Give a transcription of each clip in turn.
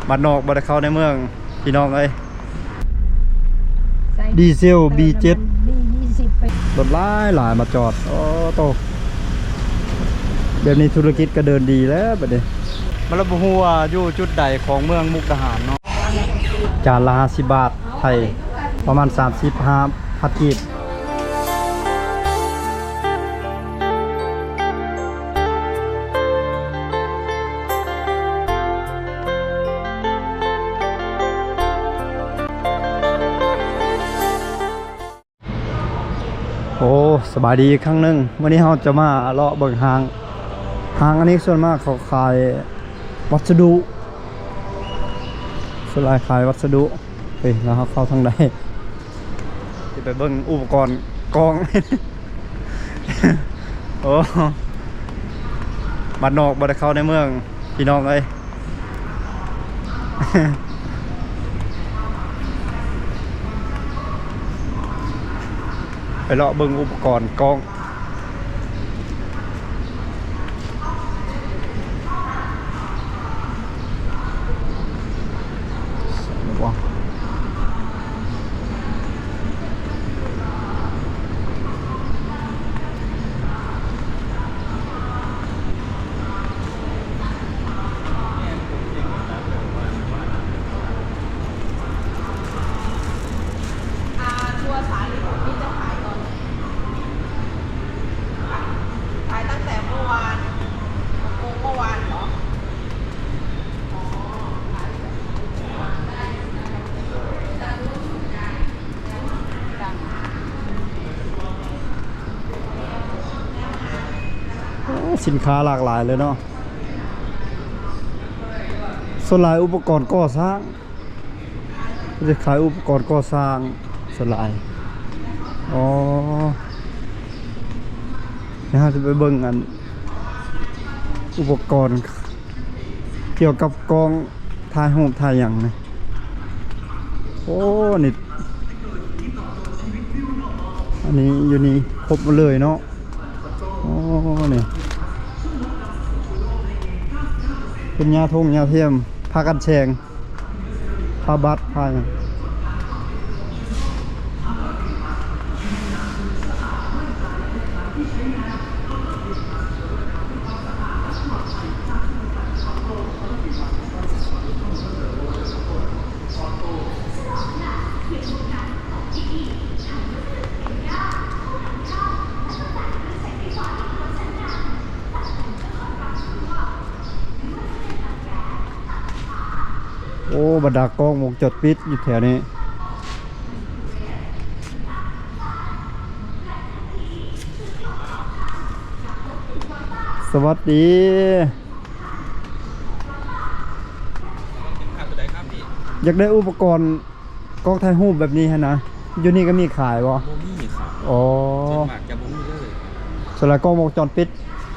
ບ້ານນອກບໍ່ໄດ້ເຂົ້າໃນເມືອງ ພີ່ນ້ອງເອີຍ. ດີເຊລ ບີເຈັດ ບີຊາວຫົກ ໄປ ລົດຫຼາຍໆມາຈອດ. ໂອ້ໂຕ ແບບນີ້ທຸລະກິດກໍເດີນດີແລ້ວບັດນີ້. ມາລະບໍ່ຮູ້ວ່າຢູ່ຈຸດໃດຂອງເມືອງມຸກດາຫານເນາະ. ຈານລະຫ້າສິບບາດໄທ ປະມານສາມສິບຫ້າພັນກີບ. ໂອ້ ສະບາຍດີອີກຄັ້ງໜຶ່ງ. ມື້ນີ້ເຮົາຈະມາເລາະເບິ່ງຫ້າງ. ຫ້າງອັນນີ້ສ່ວນມາກເຂົາຂາຍວັດສະດຸ ສ່ວນຫຼາຍຂາຍວັດສະດຸ. ເອີຍ ແລ້ວເຮົາເຂົ້າທາງໃດ? ຈະໄປເບິ່ງອຸປະກອນກ້ອງ. ໂອ້ ບ້ານນອກບໍ່ໄດ້ເຂົ້າໃນເມືອງ ພີ່ນ້ອງເອີຍ. ໄປເລາະເບິ່ງອຸປະກອນກ້ອງ. ອ່า ทัวร์สาลีของพี่จะขายตอนไหน? ขายตั้งแต่เมื่อวาน หกโมงเมื่อวานเหรอ? อ๋อ ขายตั้งแต่เมื่อวาน ได้ ได้ ได้ โอ้ สินค้าหลากหลายเลยเนาะ ส่วนหลายอุปกรณ์ก่อสร้าง เพิ่นจะขายอุปกรณ์ก่อสร้างส่วนหลาย อ๋อ เดี๋ยวเราจะไปเบิ่งอันอุปกรณ์ เกี่ยวกับกล้องถ่ายรูปถ่ายหยังนี่ โอ้ นี่ อันนี้อยู่นี่ครบหมดเลยเนาะ โอ้ นี่ เป็นยาทงยาเทียม ผ้ากันแฉง ผ้าบัด ผ้าหยัง โอ้ บรรดากล้องวงจรปิดอยู่แถวนี้ สวัสดี อยากได้อุปกรณ์กล้องถ่ายรูปแบบนี้หั้นนะ อยู่นี่ก็มีขายบ่? บ่มีครับ อ๋อ ส่วนมากจะบ่มีเลย ส่วนหลายกล้องวงจรปิด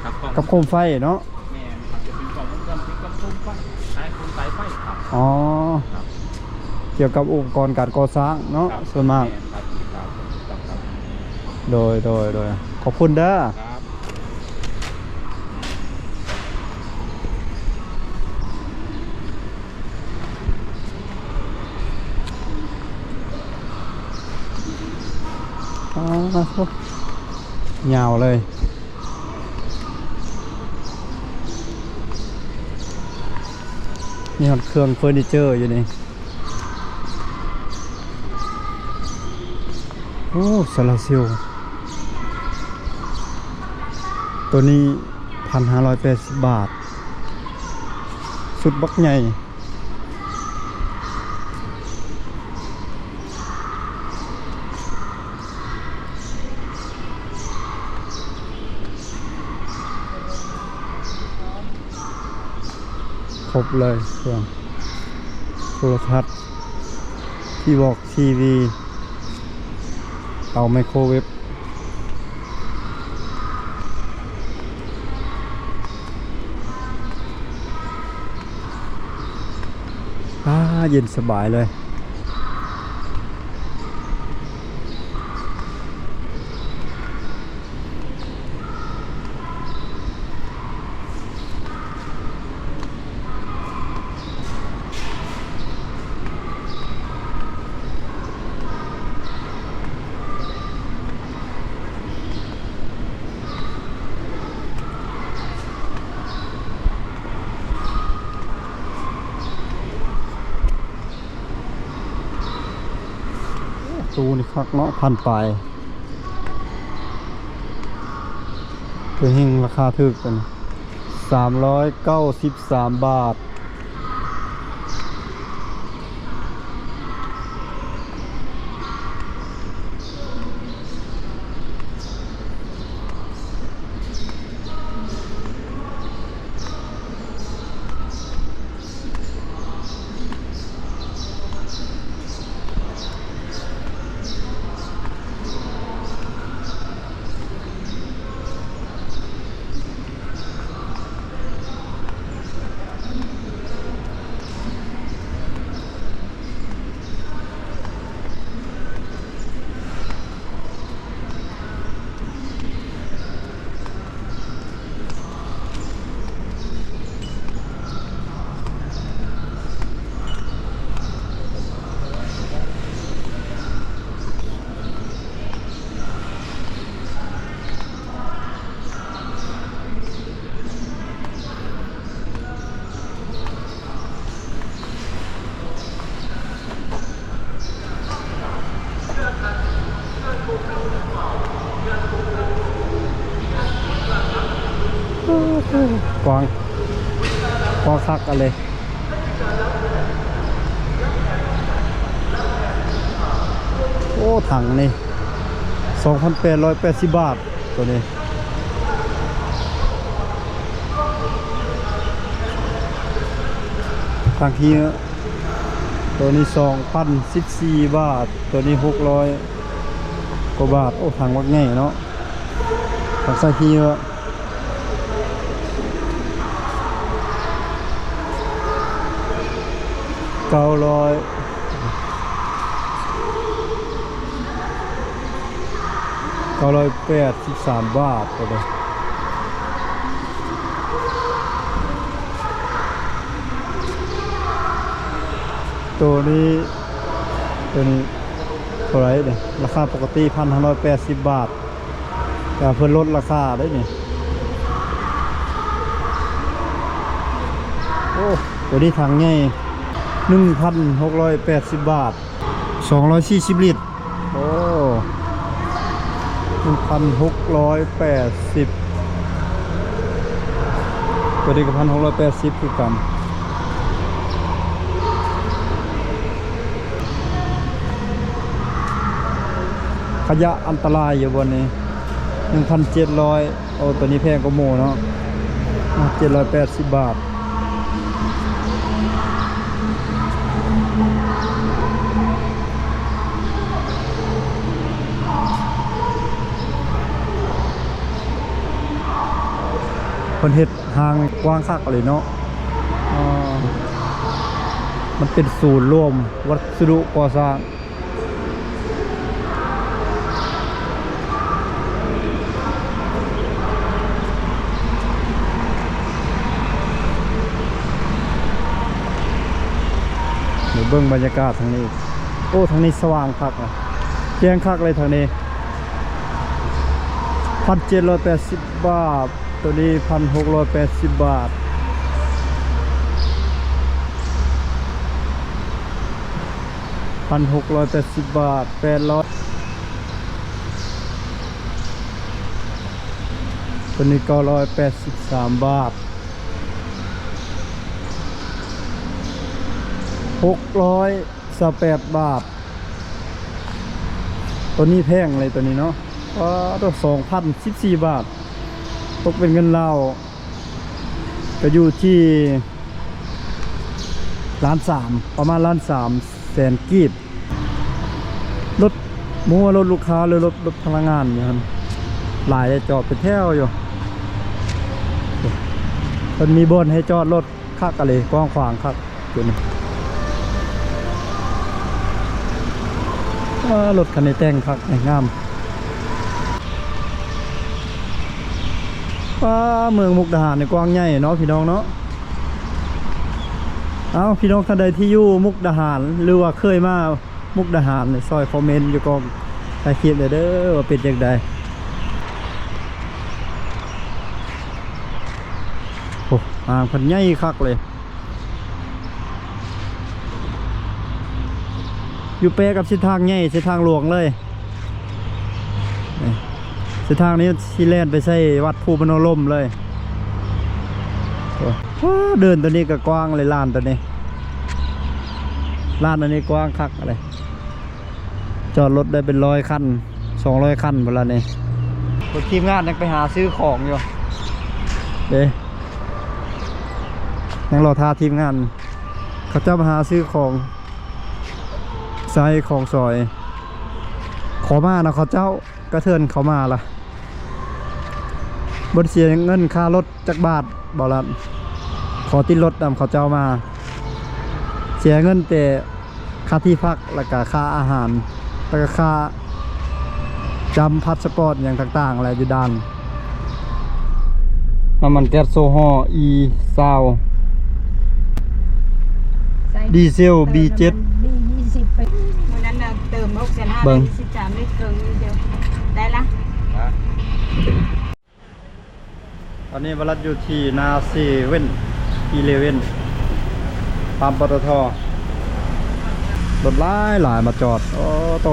ครับ กล้อง กับโคมไฟเนาะ แม่นครับ จะเป็นกล้องวงจรปิดกับโคมไฟ สายโคมสายไฟครับ อ๋อ ครับ เกี่ยวกับอุปกรณ์การก่อสร้างเนาะ ครับ ส่วนมาก แม่นครับ ครับ ครับ ครับ โดย โดย โดย ขอบคุณเด้อ ครับ อ๋อ ยาวเลย มีฮอดเครื่องเฟอร์นิเจอร์อยู่นี่ โอ้ โซลาร์เซลล์ ตัวนี้ พันห้าร้อยแปดสิบบาท ชุดบักใหญ่ ครบเลยเครื่อง โทรทัศน์ ทีวอก ทีวี เตาไมโครเวฟ อ่า เย็นสบายเลย โ ຕູ້ນີ້ຄັກເນາະ ພັນປາຍ ເປັນແຮ່ງລາຄາຖືກ ໂຕນີ້ ສາມຮ້ອຍເກົ້າສິບສາມບາດ. ກວ້າງ ກວ້າງຄັກອັນເລີຍ. ໂອ້ ຖັງນີ້ ສອງພັນແປດຮ້ອຍແປດສິບບາດ ໂຕນີ້ ຖັງຂີ້ເຫຍື້ອ ໂຕນີ້ສອງພັນສິບສີ່ບາດ ໂຕນີ້ຫົກຮ້ອຍກວ່າບາດ. ໂອ້ ຖັງບັກໃຫຍ່ເນາະ ຖັງໃສ່ຂີ້ເຫຍື້ອ ເກົ້າຮ້ອຍ ເກົ້າຮ້ອຍແປດສິບສາມບາດ ໂຕນີ້ ໂຕນີ້ ໂຕນີ້ເທົ່າໃດນີ້? ລາຄາປົກກະຕິ ພັນຫ້າຮ້ອຍແປດສິບບາດ ແຕ່ເພິ່ນລົດລາຄາໄດ໋ນີ້. ໂອ້ ໂຕນີ້ຖັງໃຫຍ່ ໜຶ່ງພັນຫົກຮ້ອຍແປດສິບບາດ ສອງຮ້ອຍສີ່ສິບລິດ. ໂອ້ ໜຶ່ງພັນຫົກຮ້ອຍແປດສິບ ໂຕນີ້ກໍພັນຫົກຮ້ອຍແປດສິບຄືກັນ. ຂະຫຍະອັນຕະລາຍຢູ່ບ່ອນນີ້ ໜຶ່ງພັນເຈັດຮ້ອຍ. ໂອ້ ໂຕນີ້ແພງກວ່າໝູ່ເນາະ ເຈັດຮ້ອຍແປດສິບບາດ. ເພິ່ນເຮັດຫ້າງກວ້າງຄັກເລີຍເນາະ. ອ່າ ມັນເປັນສູນລວມວັດສະດຸກໍ່ສ້າງ. ເບິ່ງບັນຍາກາດທາງນີ້. ໂອ້ ທາງນີ້ສະຫວ່າງຄັກນະ ແຈ້ງຄັກເລີຍທາງນີ້. ພັນເຈັດຮ້ອຍແປດສິບບາດ ໂຕນີ້ພັນຫົກຮ້ອຍແປດສິບບາດ ພັນຫົກຮ້ອຍແປດສິບບາດ ແປດຮ້ອຍ ໂຕນີ້ເກົ້າຮ້ອຍແປດສິບສາມບາດ ຫົກຮ້ອຍຊາວແປດບາດ. ໂຕນີ້ແພງເລີຍໂຕນີ້ເນາະ ປາດໂທ້ ສອງພັນສິບສີ່ບາດ ຕົກເປັນເງິນລາວ ກໍຢູ່ທີ່ລ້ານສາມ ປະມານລ້ານສາມແສນກີບ. ລົດ ບໍ່ຮູ້ວ່າລົດລູກຄ້າ ຫຼື ລົດ ລົດພະນັກງານຢູ່ຫັ້ນ ຫຼາຍເດ້ ຈອດເປັນແຖວຢູ່. ເພິ່ນມີບ່ອນໃຫ້ຈອດລົດຄັກອີ່ຫຼີ ກວ້າງຂວາງຄັກ. ໂຕນີ້ ວ້າ ລົດຄັນນີ້ແຕ່ງຄັກ ງາມ. ວ້າ ເມືອງມຸກດາຫານນີ້ກວ້າງໃຫຍ່ເນາະ ພີ່ນ້ອງເນາະ. ເອົ້າ ພີ່ນ້ອງທ່ານໃດທີ່ຢູ່ມຸກດາຫານ ຫຼືວ່າເຄີຍມາມຸກດາຫານນີ້ ຊ່ອຍຄອມເມັນຢູ່ກ້ອງໃຕ້ຄລິບແດ່ເດີ ວ່າເປັນຈັ່ງໃດ. ໂອ້ ຫ້າງເພິ່ນໃຫຍ່ຄັກເລີຍ. ຢູ່ແປະກັບເສັ້ນທາງໃຫຍ່ ເສັ້ນທາງຫຼວງເລີຍ. ນີ້ ເສັ້ນທາງນີ້ຊິແລ່ນໄປໃສ່ວັດພູມະໂນລົມເລີຍ. ໂອ້ ເດີ່ນໂຕນີ້ກໍກວ້າງເລີຍ ລານໂຕນີ້ ລານອັນນີ້ກວ້າງຄັກເລີຍ. ຈອດລົດໄດ້ເປັນຮ້ອຍຄັນ ສອງຮ້ອຍຄັນພຸ້ນລະນີ້. ພວກທີມງານຍັງໄປຫາຊື້ຂອງຢູ່ເດ້ ຍັງລໍຖ້າທີມງານເຂົາເຈົ້າມາຫາຊື້ຂອງໃຊ້ຂອງສອຍ. ຂໍມານຳເຂົາເຈົ້າ ກະເທີນເຂົ້າມາລະ ບໍ່ໄດ້ເສຍເງິນຄ່າລົດຈັກບາດ ບໍ່ລະ ຂໍຕິດລົດນຳເຂົາເຈົ້າມາ ເສຍເງິນແຕ່ຄ່າທີ່ພັກ ແລ້ວກະຄ່າອາຫານ ແລ້ວກະຄ່າຈຳພາສປອດຫຍັງຕ່າງໆ ແຫຼະ ຢູ່ດ່ານ. ນ້ຳມັນແກັສໂຊຮໍ ອີຊາວ ດີເຊວ ບີເຈັດ ບີຊາວ ມື້ນັ້ນນະເຕີມຫົກແສນຫ້າ ເບິ່ງ ໄດ້ສິບສາມລິດເຄິ່ງ ໄດ້ລະ. ຕອນນີ້ວະລັດຢູ່ທີ່ໜ້າເຊເວັ່ນອີເລເວັ່ນ ປ້ຳ ປຕທ ລົດຫຼາຍໆມາຈອດ. ໂອ້ໂຕ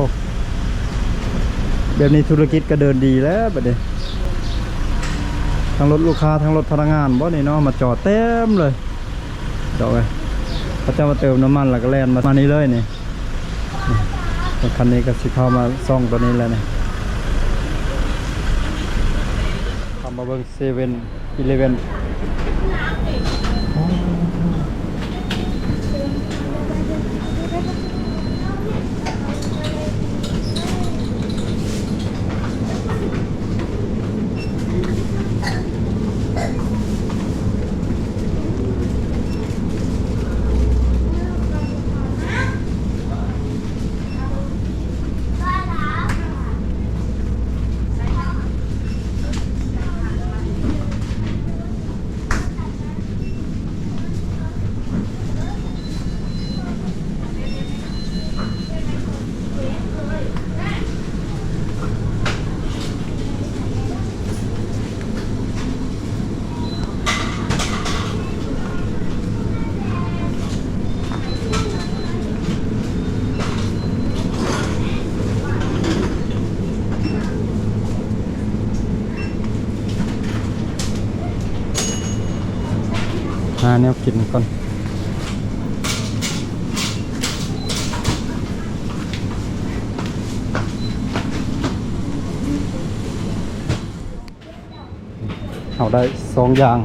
ແບບນີ້ທຸລະກິດກໍເດີນດີແລ້ວບັດນີ້ ທັງລົດລູກຄ້າ ທັງລົດພະນັກງານບໍ່ນີ້ເນາະ ມາຈອດເຕັມເລີຍ. ດອກເອີຍ ເຂົາເຈົ້າມາເຕີມນ້ຳມັນ ແລ້ວກໍແລ່ນມາ ມານີ້ເລີຍນີ້. ນີ້ ຄັນນີ້ກໍຊິເຂົ້າມາຊ່ອງຕົວນີ້ແລ້ວນີ້. ເຂົ້າມາເບິ່ງເຊເວັ່ນອີເລເວັ່ນ. ຫາແນວກິນກ່ອນ. ເຮົາໄດ້ສອງຢ່າງ.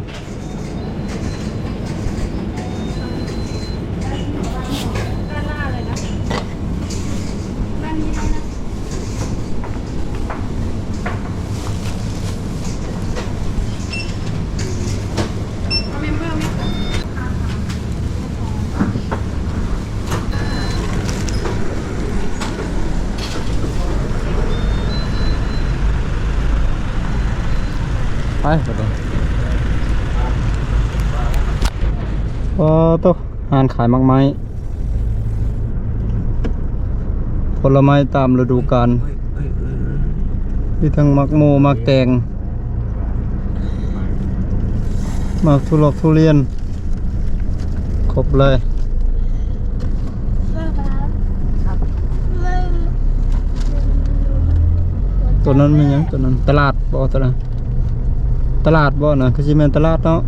ໄປ ເອີ ໂຕ ຮ້ານຂາຍໝາກໄມ້ ຜົນລະໄມ້ຕາມລະດູການ ມີທັງໝາກໂມ ໝາກແຕງ ໝາກທຸລອກທຸລຽນ ຄົບເລີຍ. ຕົວນັ້ນແມ່ນຫຍັງ? ຕົວນັ້ນຕະຫຼາດບໍ່? ຕົວນັ້ນຕະຫຼາດບໍ່ນະ? ຄືຊິແມ່ນຕະຫຼາດເນາະ.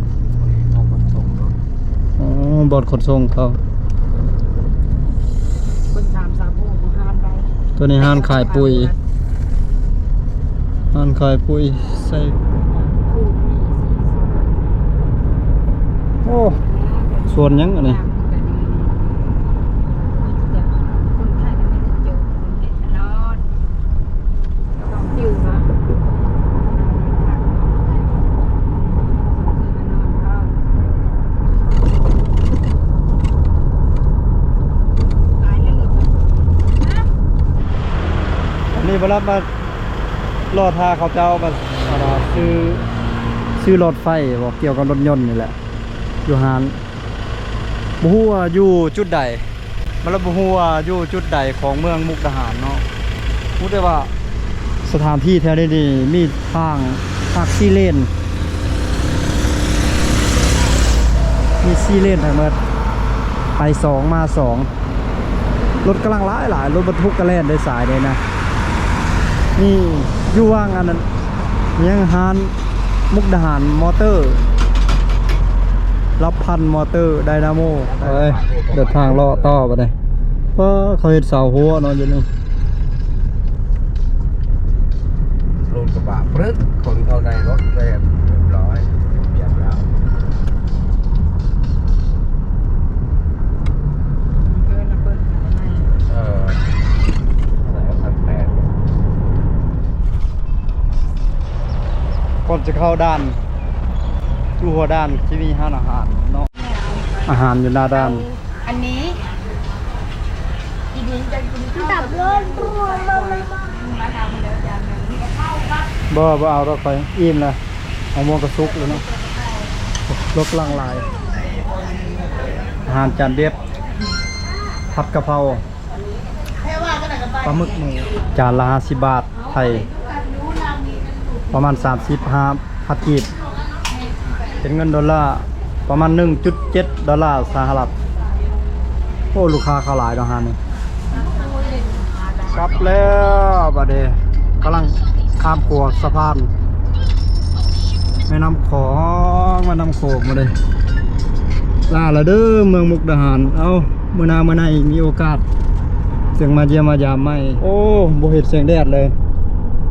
ອໍ ບ່ອນຂົນສົ່ງເຂົາ. ຕົວນີ້ຮ້ານຂາຍປຸ໋ຍ. ຮ້ານຂາຍປຸ໋ຍໃສ່ ໂອ້ ສວນຫຍັງອັນນີ້? ອັນນີ້ບໍ່ລັບມາ ລໍຖ້າເຂົາເຈົ້າມາ ອ່າ ຊື້ ຊື້ຫຼອດໄຟບໍ ກ່ຽວກັບລົດຍົນນີ້ແຫຼະ ຢູ່ຮ້ານ. ບໍ່ຮູ້ວ່າຢູ່ຈຸດໃດ ມັນລະບໍ່ຮູ້ວ່າຢູ່ຈຸດໃດຂອງເມືອງມຸກດາຫານເນາະ. ຮູ້ແຕ່ວ່າສະຖານທີ່ແຖວນີ້ນີ້ມີທາງ ທາງສີ່ເລນ ມີສີ່ເລນທັງໝົດ ໄປສອງ ມາສອງ. ລົດກຳລັງຫຼາຍໆ ລົດບັນທຸກກະແລ່ນໄດ້ສາຍນີ້ນະ. ນີ້ຢູ່ຫວ່າງອັນນັ້ນ ຍັງຮ້ານມຸກດາຫານມໍເຕີ ລຳພັນມໍເຕີ ໄດນາໂມ. ເອີຍ ເດີນທາງເລາະຕໍ່ບັດນີ້. ເອີ ເຂົາເຮັດເສົາຮົ້ວເນາະຢູ່ນີ້. ລົດກະບະປຶດ ຄົນເຂົ້າໃນລົດແລ້ວ ຮຽບຮ້ອຍ ຮຽບຮ້ອຍ. ເອີ ອັນນັ້ນກໍພັນແປດ. ກ່ອນຈະເຂົ້າດ່ານ ຢູ່ຫົວດ່ານຊິມີຮ້ານອາຫານເນາະ ອາຫານຢູ່ໜ້າດ່ານ. ອັນນີ້ ອີ່ດິນຈະກິນ ກັບລົດ ບໍ່ ບໍ່ເອົາດອກ ຂ້ອຍອີ່ມແລ້ວ. ມະມ່ວງກະສຸກແລ້ວເນາະ. ລົດກຳລັງຫຼາຍ. ອາຫານຈານເດັດ ຜັດກະເພົາ ປາໝຶກໝູ ຈານລະຫ້າສິບບາດໄທ ປະມານສາມສິບຫ້າພັນກີບ ເປັນເງິນໂດລາປະມານໜຶ່ງຈຸດເຈັດໂດລາສະຫະລັດ. ໂອ້ ລູກຄ້າເຂົ້າຫຼາຍເນາະຮ້ານນີ້. ກັບແລ້ວບັດນີ້ ກຳລັງຂ້າມຂົວສະພານແມ່ນ້ຳຂອງ ແມ່ນ້ຳໂຂງມາເດ້. ລາລະເດີ ເມືອງມຸກດາຫານ. ເອົາ ມື້ໜ້າມື້ໃນມີໂອກາດ ຈຶ່ງມາຢ້ຽມມາຢາມໃໝ່. ໂອ້ ບໍ່ເຫັນແສງແດດເລີຍ.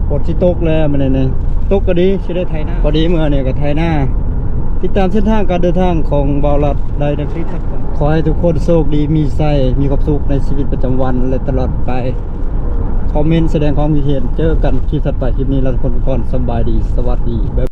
ຝົນຊິຕົກແລ້ວມື້ນີ້ນີ້. ຕົກກໍດີ ຊິໄດ້ໄຖນາ. ພໍດີມື້ນີ້ກໍໄຖນາ. ຕິດຕາມເສັ້ນທາງການເດີນທາງຂອງບ່າວລັດໄດ້ໃນຄລິບຖັດໄປ. ຂໍໃຫ້ທຸກຄົນໂຊກດີມີໄຊ ມີຄວາມສຸກໃນຊີວິດປະຈຳວັນ ແລະ ຕະຫຼອດໄປ. ຄອມເມັນສະແດງຄວາມຄິດເຫັນ. ເຈີກັນຄລິບຖັດໄປ. ຄລິບນີ້ລາທຸກຄົນໄປກ່ອນ. ສະບາຍດີ. ສະຫວັດດີ. ບາຍ